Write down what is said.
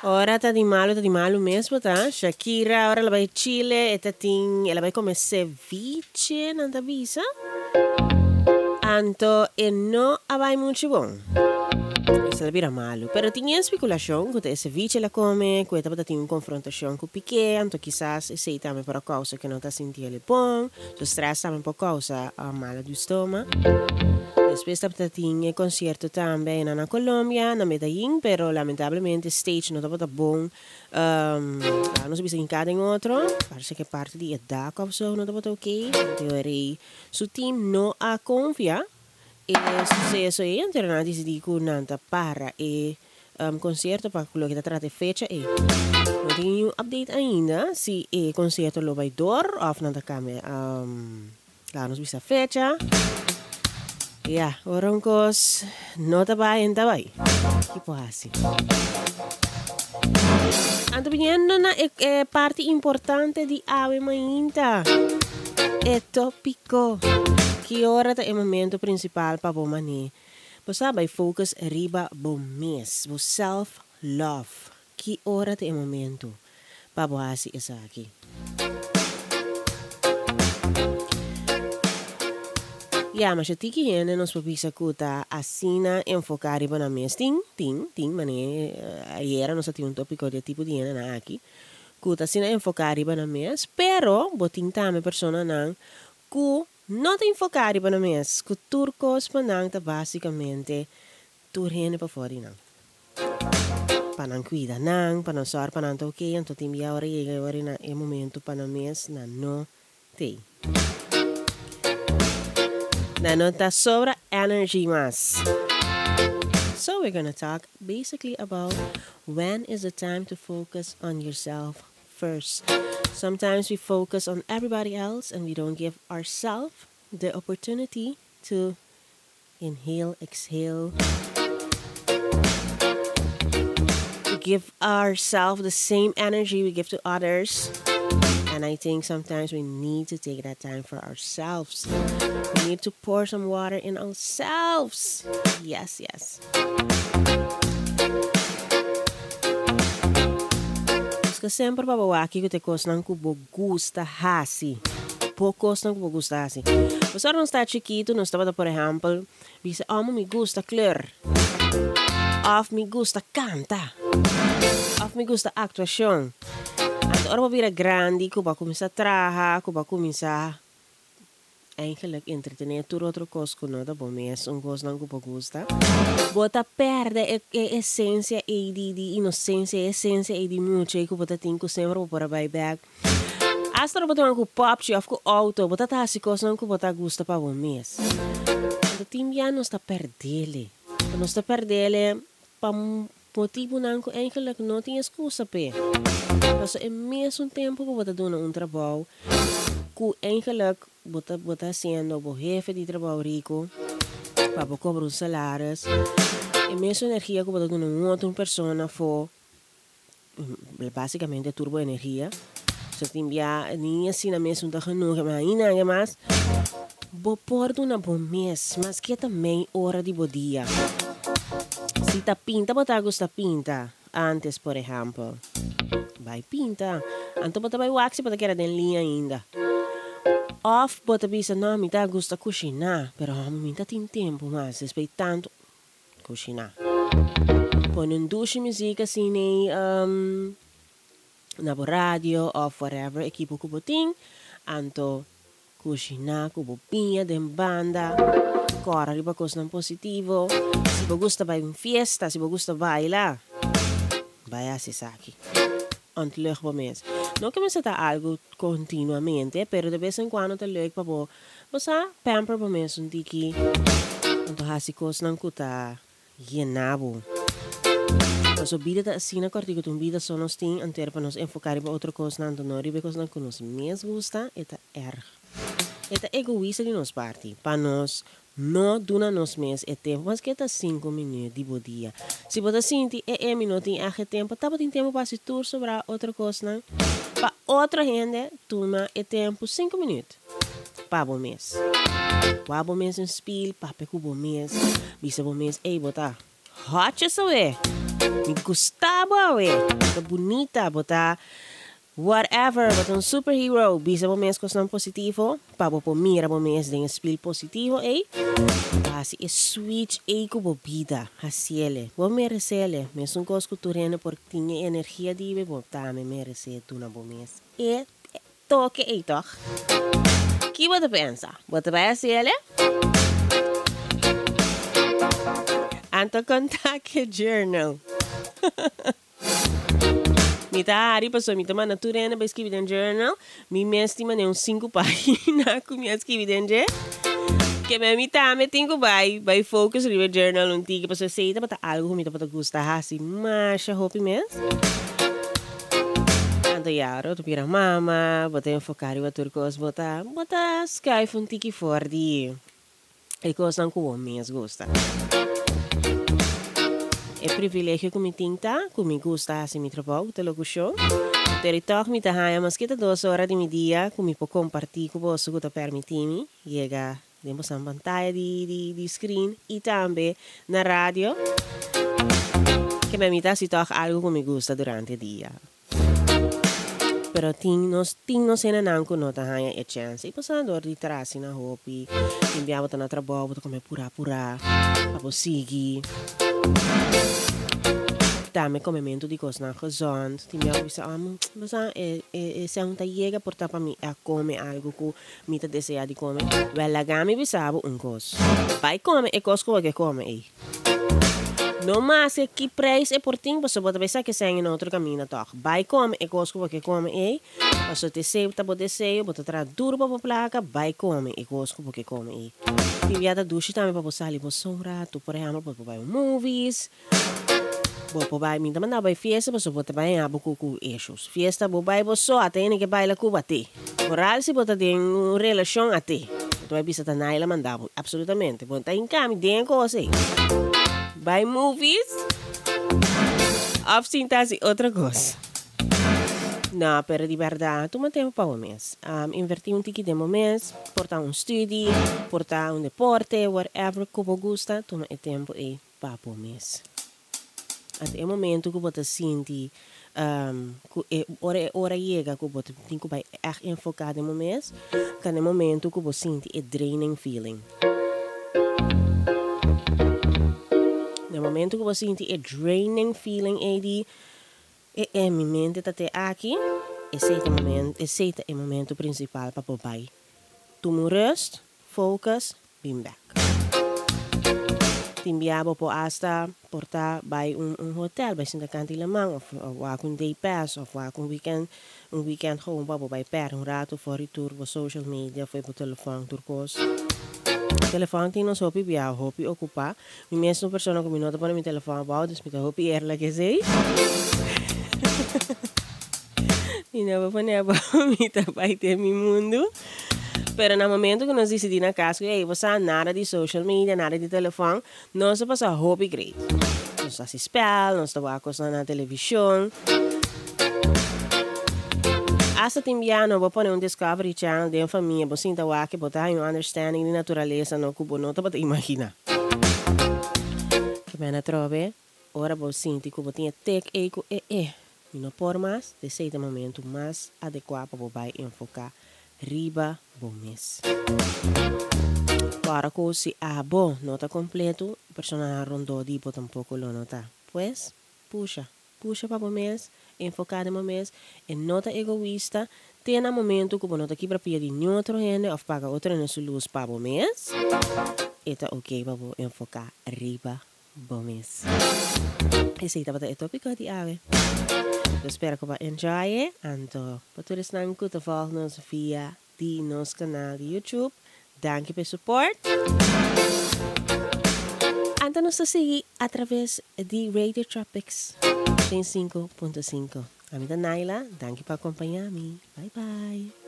Ora ta di malu ta di malu mes bo ta. Shakira ora el a bai Chile e ta tin el a bai come ceviche nan ta bisa. Anto e no a bai muchu bon. Esei a bira malu. Pero tin e speculashon cu ta e ceviche el a come cu e tabata tin un confrontacion cu Piqué anto kisas esei tambe por a causa cu e no ta sinti el bon. Su stress tambe por causa malo di stoma. Despues tabata tin e concierto tambe ayina na Colombia, na Medellin, pero lamentablemente stage no tabata bon. Laga nos bisa hinca den otro. Parece que parti di e dak of zo no tabata ok. Anto e rey su team no a confia e suceso ey, anto nan a dicidi cu nan ta para e Concierto pa loke ta trata e fecha ei. No tin niun update ainda si e concierto lo bai door of nan ta cambia laga nos bisa fecha. Ya, ora un cos no ta bai en ta bai. Ki por haci? Anto biniendo na e e parti importante di awe mainta, e topico. Ki ora ta e momento principal pa bo mane Bo sa bai focus riba bo mes, bo self love. Ki ora ta e momento pa bo hasi esaki? Ya, masha tiki hende nos por bisa ku ta asina enfoká riba nan mes. Tin, tin, tin, manera ayera nos a tin un tópiko di e tipo di hendenan aki, ku ta asina enfoká riba nan mes, pero bo tin tambe personanan ku No ta enfoká riba nan mes, ku tur kos pa nan ta básikamente tur hende pafó di nan. Pa nan kuida nan, pa nan sòru pa nan ta oké, anto tin bia ora yega e ora na e momentu pa nan mes nan no t'ei. Nan no ta sobra energy mas. So we're gonna talk basically about when is the time to focus on yourself first. Sometimes we focus on everybody else and we don't give ourselves the opportunity to inhale, exhale. To give ourselves the same energy we give to others. And I think sometimes we need to take that time for ourselves. We need to pour some water in ourselves. Yes, yes. Buska semper pa bo wak kiko ta e kosnan ku bo gusta hasi. Bo kosnan ku bo gusta hasi. Pasobra ora nos ta chikitu nos tabata por ehèmpel bisa oh mi gusta kleur òf mi gusta kanta òf mi gusta aktuashon. Anto ora bo bira grandi ku bo a kuminsá traha ku bo a kuminsá Eigenlijk entretené tur otro kos ku no ta bo mes un kosnan ku bo gusta. Bo ta pèrdè e e esensia ei di di inosensia, e esensia ei di mucha ei ku bo ta tin ku semper bo por a bai bèk. Asta ora bo ta wan ku pòpchi òf ku outo, bo ta ta hasi kosnan ku bo ta gusta pa bo mes. Anto tin bia nos ta pèrdele. Nos ta pèrdele pa Motibunan ku eigenlijk no tin eskusa p'e. Pasobra e mesun tempu ku bo ta duna un trabou ku eigenlijk bo ta bo ta hasiendo bo hefe di trabou riku pa bo kobra un salaris, e mesun energia ku bo ta duna un otro persona for basikamente tur bo energia. So tin bia ni asina mesun ta genoeg ma ainda anke mas bo por duna bo mes maske ta mei ora di bo dia. Si ta pinta bo ta gusta pinta antes por ehempel bai pinta anto bo ta bai wak si bo ta keda den liña ainda of bo ta bisa no mi ta gusta kushina pero mi ta tin tempu mas despues tantu Kushiná. Pone un dushi muziek asina ei na bo radio of whatever ekipo ku bo tin. Anto kushiná ku bo piña den banda. Kòrda riba kosnan positivo. Si bo gusta bai un fiesta, si bo gusta baila, bai hasi esaki. Ontlucht bo mes. No ke mester ta algu kontinuamente, pero de bes en kuando ta leuk pa bo, bo sa, pamper bo mes un tiki. Anto hasi kosnan ku ta yena bo. Pasobra bida ta asina kòrtiku, ta un bida so nos tin, anto era pa nos enfoká riba otro kosnan, anto no riba e kosnan ku nos mes gusta, e ta erg. E ta egoista di nos parti pa nos No duna nos mes e tempu, maske ta sinku minüt di bo dia. Si bo ta sinti, E e, mi no tin ègt e tempu, tabatin tempu pa hasi tur sobrá otro kosnan. Pa otro hende, tuma e tempu sinku minüt pa bo mes. Wak bo mes un spil, papia ku bo mes, bisa bo mes, Ey, bo ta hòtje soe! Mi gusta bo awe. Bo ta bunita, bo ta whatever, bo ta un superhero. Bisa bo mes kosnan positivo pa bo por mira bo mes den e spil positivo ei. Pa hasi e switch ei ku bo bida. Hasiele. Bo meresele. Mesun kos ku tur hende por tin e energia di bo, bo tambe meresé duna bo mes e toke ei tòg. Ki bo ta pensa? Bo ta bai hasiele? Anto konta ke journal. Mi ta hari pasobra mi ta manda tur hende bai skibi den journal. Mi mes tin manera un sinku pagina ku mi a skibi den dje. Ke men mi tambe tin ku bai bai focus riba e journal un tiki pasobra esei tabata algu ku mi tabata gusta hasi masha hopi mes. Anto ya ora bo ta bira mama, bo ta enfoká riba tur kos, bo ta bo ta skuif un tiki for di e kosnan ku bo mes gusta. E privilegio ku mi tin ta ku mi gusta hasi mi trabou ku ta lokushon, pero i tòg mi ta haña maske ta dos ora di mi dia ku mi por kompartí ku boso ku ta pèrmití mi yega den boso pantaya di di di screen i tambe na radio ke mi ta hasi tòg algu ku mi gusta durante dia. Pero tin nos tin nos hendenan ku no ta haña e chèns. I pasá dor di trasi na hopi, tin bia bo ta na trabou, bo ta kome purá purá pa bo sigui. Tambe komementu di kosnan gezond. Tin bia bo bisa, oh, bo sa e e esei ta yega por ta pa mi a kome algu ku mi ta deseá di kome. Wèl laga mi bisa bo un kos. Bai kome e kos ku bo ke kome ei. No maske ki prijs e por tin, pasobra bo ta bay sa kesei na otro kaminda tòg. Bay kome e kos ku bo ke kome ei, pasobra t'esei ta bo deseo, bo ta traha duru pa bo plaka, bay kome e kos ku bo ke kome ei. Tin bia ta dushi tambe pa bo sali bo so un ratu, por ehèmpel bo por bay un movies, bo por bay, mi ta manda bo bay fiesta pasobra bo ta bay haña bo ku ku issues. Fiesta bo bay bo so, ata hende ke baila ku bo at'e. Foral si bo ta den un relashon at'e. Bo ta bai bisa ta Naila manda bo. Absolutamente. Bo ta hinka mi den e kos ei. Bai movies of sinta hasi otro kos. No, pero di bèrdat, tuma tempu pa bo mes. Invertí un tiki den bo mes, por ta un studi, por ta un deporte, whatever ku bo gusta, tuma e tempu ei pa bo mes. Ante e momento ku bo ta sinti ku e ora e ora yega ku bo ta tin ku bai ègt enfoká den bo mes, ta na e momento ku bo sinti e draining feeling. Na e momento ku bo sinti e draining feeling ei di e e mi mente ta te aki, esei ta momento esei ta e momento prinsipal pa bo bai tuma un rust, focus, bin bek. Tin bia bo por hasta por ta bai un un hotel, bai sinta kant di laman of wak un day pass of wak un weekend un weekend gewoon pa bo bai perde un rato for di tur bo social media for bo telefon tur kos. Telefon tin nos hopi bia hopi ocupa. Mi mes ta un persona ku mi no ta pone mi telefon abou dus mi ta hopi eerlijk esei. Mi no por pone abou mi ta bai den mi mundu. Pero na momento ku nos disidí na kas ku ey bo sa nada di social media, nada di telefòn, nos a pasa hopi great. Nos ta hasi spèl, nos ta wak kosnan na televishon. Asta tin bia no bo pone un Discovery Channel den famia, bo sinta wak i bo ta haña un understanding di naturalesa no ku bo no tabata imaginá. Ke mena atrobe, ora bo sinti ku bo tin e tek ey ku e e. Mi no por mas, t'esei ta e momentu mas adekuá pa bo bai enfoká riba bo mes. Ora ku si abo no ta kompletu, e personanan rondó di bo tampoko lo no ta. Pues, pusha, pusha pa bo mes, enfoká den bo mes, e no ta egoista, te na momentu ku bo no ta kibra pia di niun otro hende òf paga otro hende su lus pa bo mes, e ta oke pa bo enfoká riba bo mes. Esei tabata e tópiko di awe. Lo spera ku bo a enjoy e. Anto pa tur esnan ku ta vòlg nos via di nos kanal di YouTube, danki pa e support. Anto nos ta sigui atraves di Radio Tropics 105.5. Ami ta Naila, danki pa akompañá mi. Bye bye.